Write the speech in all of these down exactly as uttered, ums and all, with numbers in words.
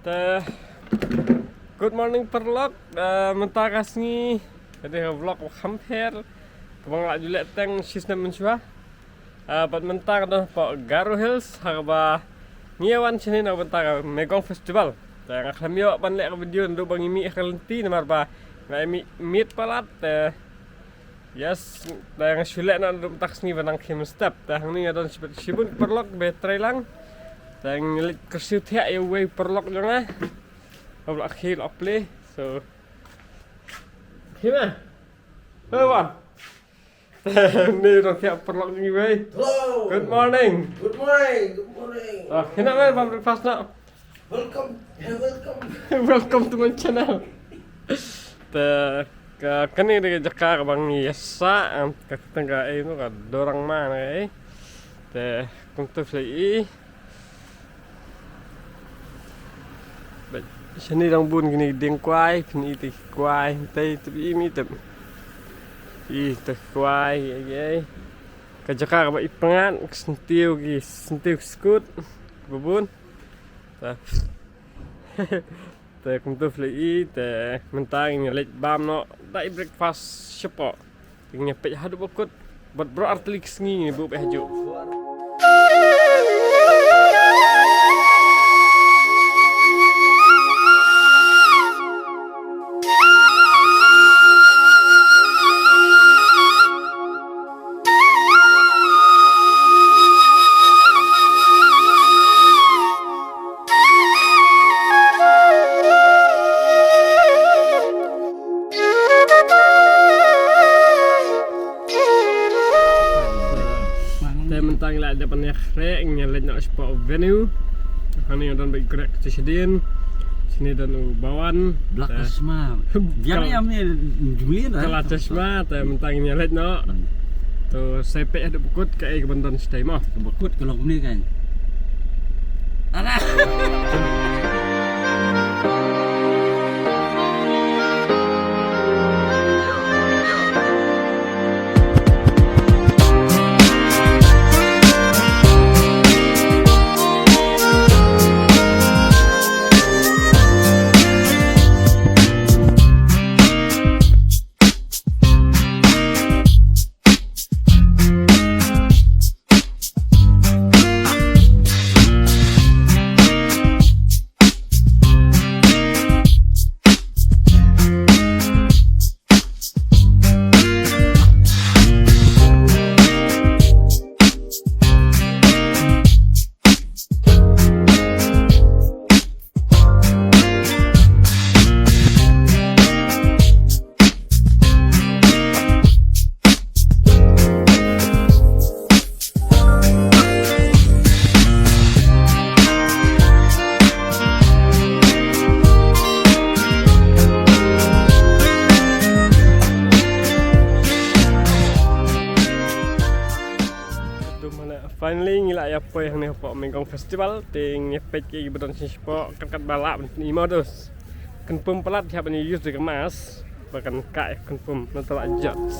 Te, good morning paralok. Eh, mynta ka sngi ka dei ka vlog ba kham pher kaba nga la ju leh tang shisnem mynshuwa. Eh, bad mynta ka don hapoh Garo Hills ha kaba ngi ïa wan shane na ka bynta ka Megong Festival. Te nga khlem ïoh ban leh ka video naduh ba ngi mih ha ka lynti namar ba nga ïa mih miet palat. Te yes, te nga shu leh noh naduh mynta ka sngi ba nang khie mynstep. Te hangne nga don shibun, shibun paralok ba trei lang. Te nga leit kyrsiew thiah ïa uwei u paralok jong nga. Ba la khie la plie. So, khie ma. Hei wan. Te hangne don thiah paralok jong ngi uwei. Hello. Good morning. Good morning. Good morning. Ah, khie noh ma, ban breakfast noh. Welcome. Welcome. Welcome to my channel. Te ka, kane ka dei ka jaka kaba ngi ïa sah, em, ka kyrteng ka ei no, ka Dorangma ne ei. Te kumto phi la ïohi. Bad shane dang bun kine ki dieng kwai, phin ïohi te ki kwai, te te i mi te. I te kwai, ei, ei. Ka jaka kaba i pyngngad, ki syntiew, ki syntiew ki skud, ba bun. Te. Te kumto phi la ïohi, te mynta ngin ïa leit bam noh, da i breakfast shapoh. Te ngin ïa peit haduh ba kut, bad baroh artylli ki sngi ngin ïa buh beit hajuh. Te mynta ngi la dep ban ïakhreh, ngi leit noh shapoh venue. Hangne don bad i Greg te shadien. Shane don u Bawan. Black Chashma. Biang ïa me Julian, eh? Kala Chashma, te mynta ngi leit noh. Hmm. To sa peit haduh ba kut kaei kaban don shatai mo. Ka ba kut ka long kumne kan. Alah. Finally ngi la ïa poi hangne hapoh Megong Festival, te ngi ïa peit kiei kiba don shapoh, kat kat ba lah ban pyni mo dos. Kan pum palat hap ban use da ka mask. Ba kan kai kan pum na tala judge.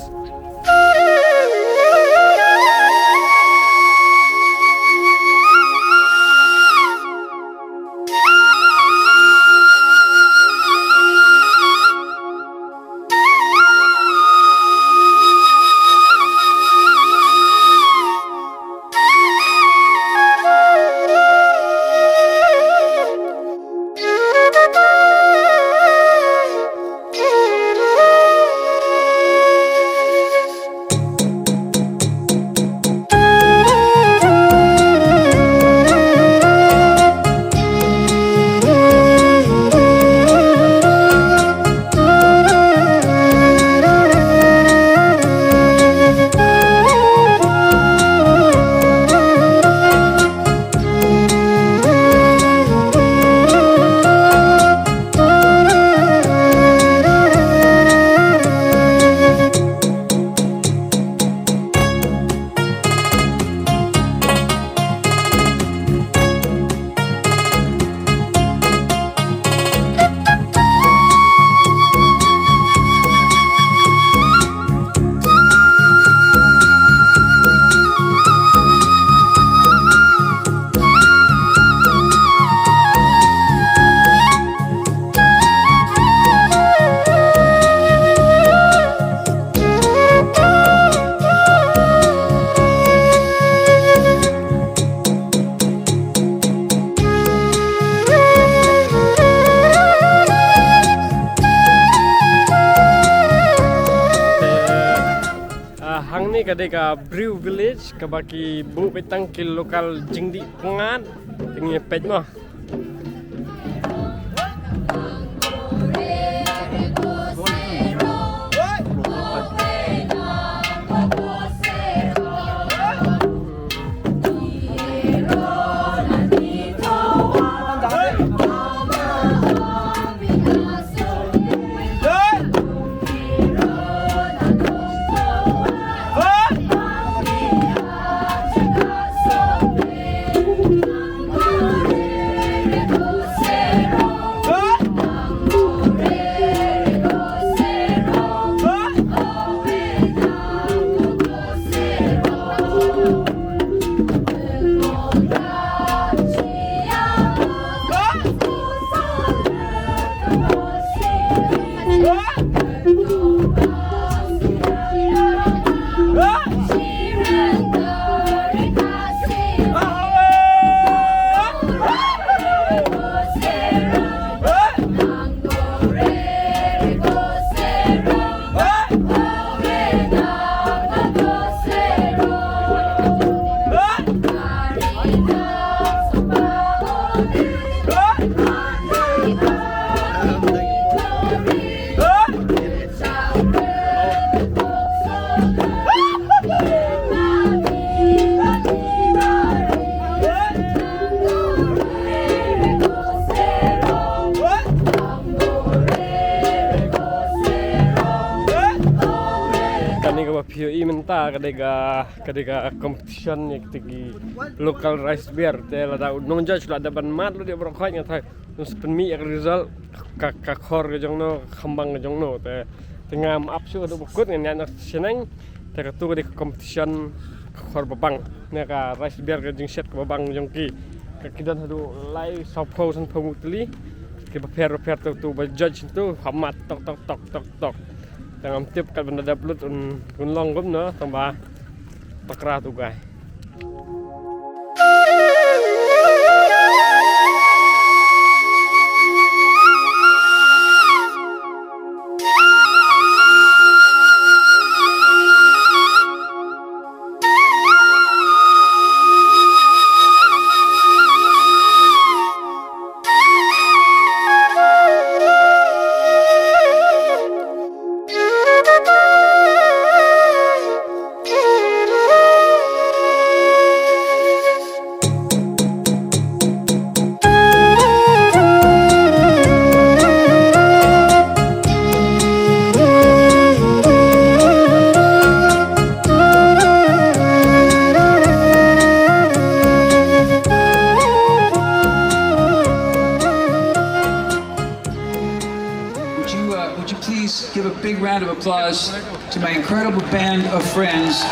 Ka dei ka Brew Village, kaba ki buh beit tang ki local jingdih pyngngad. Te ngin ïa peit mo. Kane kaba phi ïohi mynta ka dei ka, ka dei ka competition ïa kita ki local rice beer. Te lada u nongjudge la dep ban mad lut ïa baroh khoit, nga tharai un sa pynmih ïa ka result, ka, ka khor ka jong no, ka khambang ka jong no. Te, te ngam ap shuh haduh ba kut, ngan ïaid noh shaneng. Te katu ka dei ka competition ka khor babang, ne ka rice beer ka jingshet kaba bang jong ki. Ka ki don haduh lai, sawphew, sanphew ngut tylli. Kiba pher ba pher, te utu uba judge utu u hap mad tok tok tok tok tok. Te ngam tip katba un da dep lut un, un long kumno, tangba takra tu guy. Would you, uh, would you please give a big round of applause to my incredible band of friends?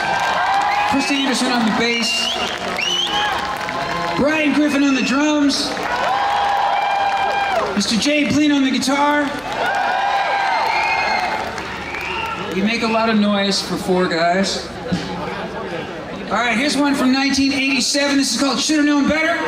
Chris Anderson on the bass, Brian Griffin on the drums, Mister Jay Blin on the guitar. We make a lot of noise for four guys. All right, here's one from nineteen eighty-seven. This is called Shoulda Known Better.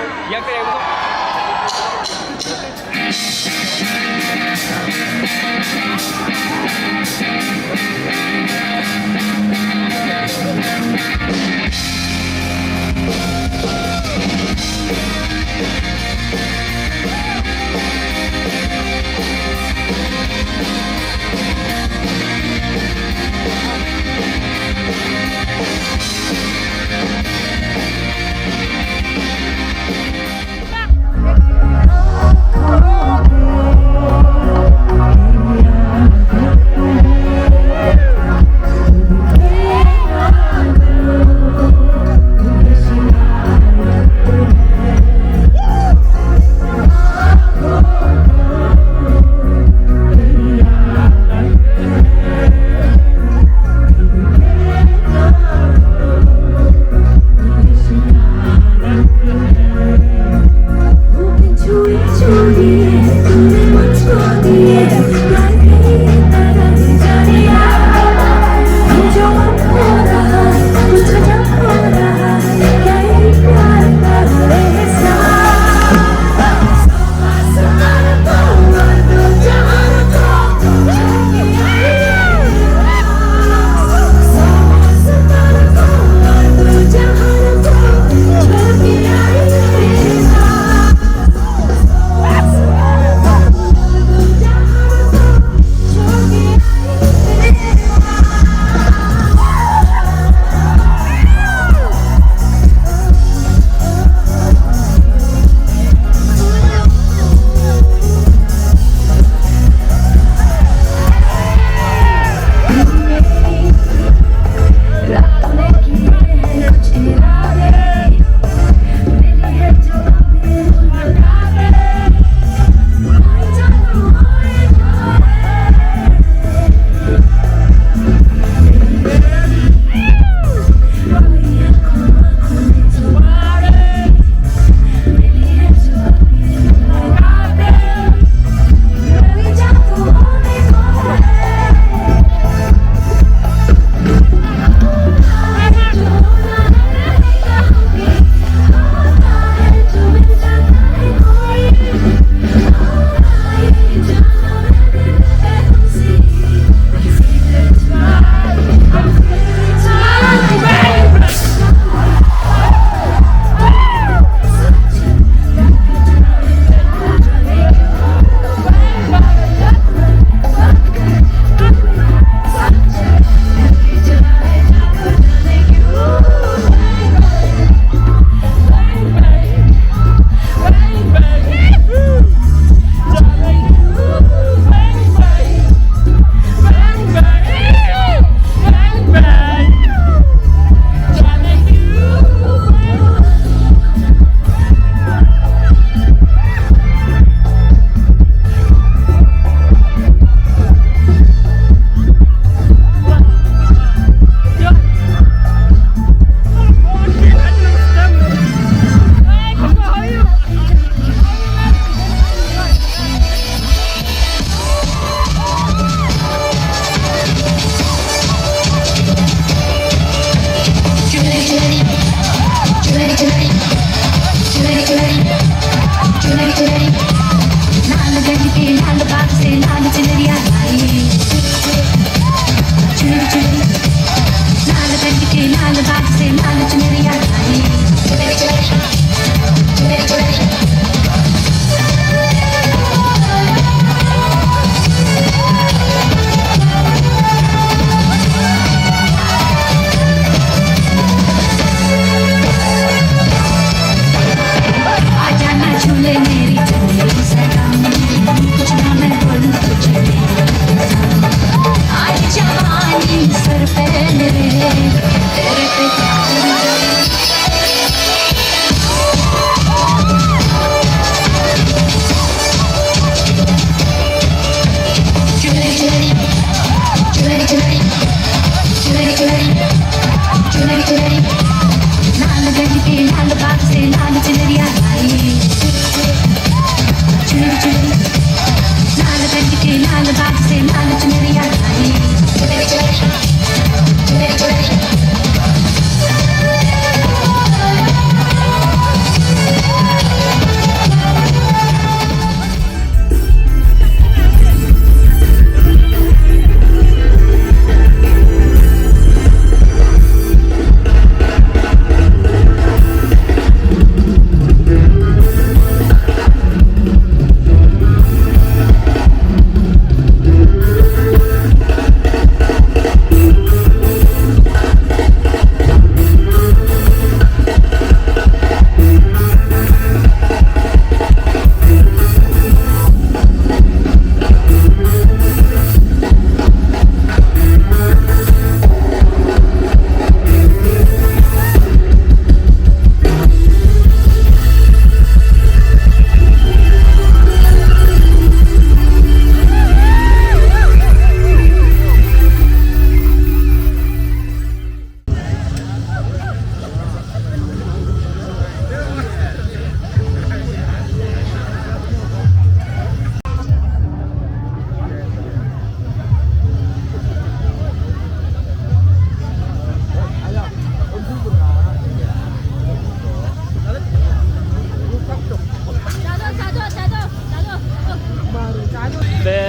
Te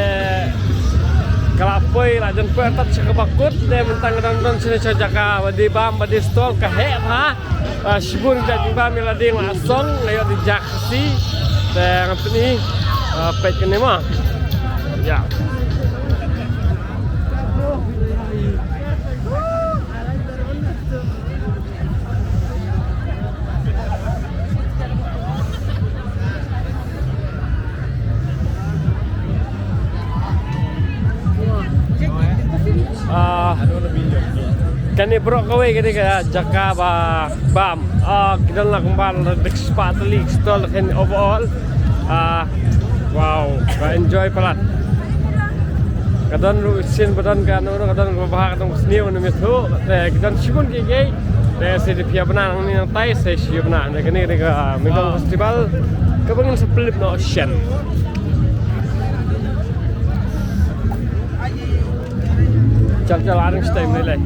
ka la poi, la jan poi artat sha kaba kut, te mynta nga dang don shane sha jaka ba die bam, ba die stall ka heh bha. Ah, shibun jait bam ïa la ding la song, nga ïoh die jaka Khasi. Te nga pyni, ah, peit kane ma. Ïa. Ah, kane baroh kawei kane ka jaka ba bam. Ah, ki don la kumba la dek spah tylli ki stall kane overall. Ah, wow, ka enjoy palat. Ka don ruh sien ba don kano kano, ka don kaba bha, ka don ka sniew, kano miet ruh. Te ki don shibun kiei kiei. Te sa dei phi ïa bna nangne nangtai, sa shu ïa bna. Te kane kane ka Megong Festival kaba ngin sa pynlip noh shen. Chal chal, aring stem ne lei.